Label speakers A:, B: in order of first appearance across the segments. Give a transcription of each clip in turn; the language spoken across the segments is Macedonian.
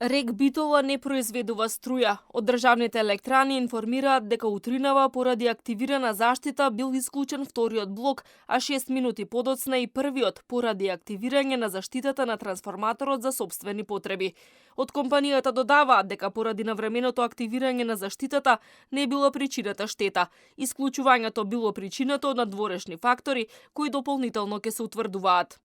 A: РЕК Битола не произведува струја. Од државните електрани информираат дека утринава поради активирана заштита бил исклучен вториот блок, а 6 минути подоцна и првиот поради активирање на заштитата на трансформаторот за сопствени потреби. Од компанијата додаваат дека поради навременото активирање на заштитата не било причината штета. Исклучувањето било причината од надворешни фактори кои дополнително ќе се утврдуваат.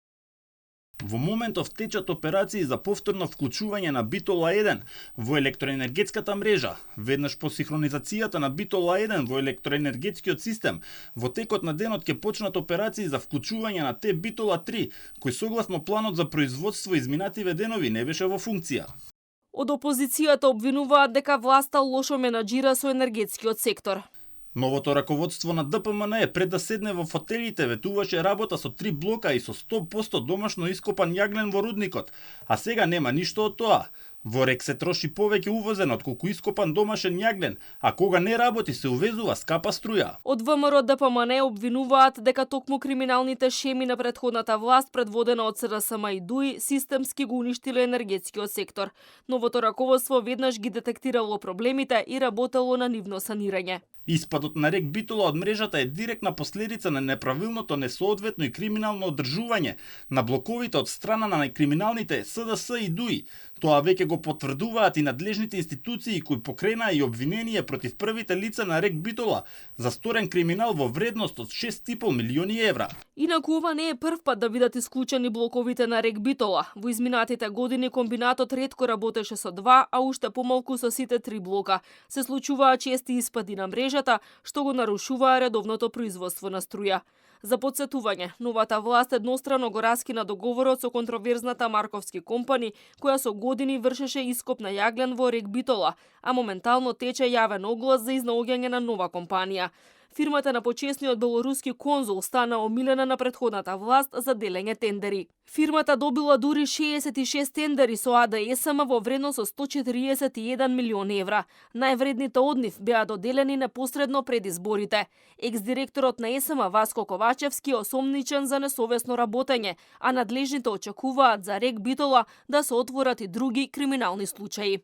B: Во моментов течат операции за повторно вклучување на Битола 1 во електроенергетската мрежа, веднаш по синхронизацијата на Битола 1 во електроенергетскиот систем. Во текот на денот ќе почнат операции за вклучување на Т Битола 3, кој согласно планот за производство изминативе денови не беше во функција.
A: Од опозицијата обвинуваат дека власта лошо менаџира со енергетскиот сектор.
B: Новото раководство на ДПМН пред да седне во фотелите ветуваше работа со 3 блока и со 100% домашно ископан јаглен во рудникот, а сега нема ништо од тоа. Во РЕК се троши повеќе увозен отколку ископан домашен јаглен, а кога не работи се увезува скапа струја.
A: Од ВМРО ДПМН обвинуваат дека токму криминалните шеми на претходната власт предводена од СДСМ и ДУИ системски го уништиле енергетскиот сектор. Новото раководство веднаш ги детектирало проблемите и работело на нивно санирање.
B: Испадот на РЕК Битола од мрежата е директна последица на неправилното, несоодветно и криминално одржување на блоковите од страна на криминалните СДС и ДУИ. Тоа веќе го потврдуваат и надлежните институции кои покренаа и обвинение против првите лица на РЕК Битола за сторен криминал во вредност од 6,5 милиони евра.
A: Инаку ова не е прв пат да бидат исклучени блоковите на РЕК Битола. Во изминатите години комбинатот ретко работеше со 2, а уште помалку со сите 3 блока. Се случуваа чести испади на мрежата, што го нарушуваа редовното производство на струја. За подсетување, новата власт еднострано го раскина договорот со контроверзната Марковски компани, која со години вршеше ископ на јаглен во РЕК Битола, а моментално тече јавен оглас за изнаоѓање на нова компанија. Фирмата на почесниот белоруски конзул стана омилена на претходната власт за делење тендери. Фирмата добила дури 66 тендери со АД ЕСМ во вредност од 141 милион евра. Највредните од нив беа доделени непосредно пред изборите. Екс-директорот на ЕСМ Васко Ковачевски е осомничен за несовесно работење, а надлежните очекуваат за РЕК Битола да се отворат и други криминални случаи.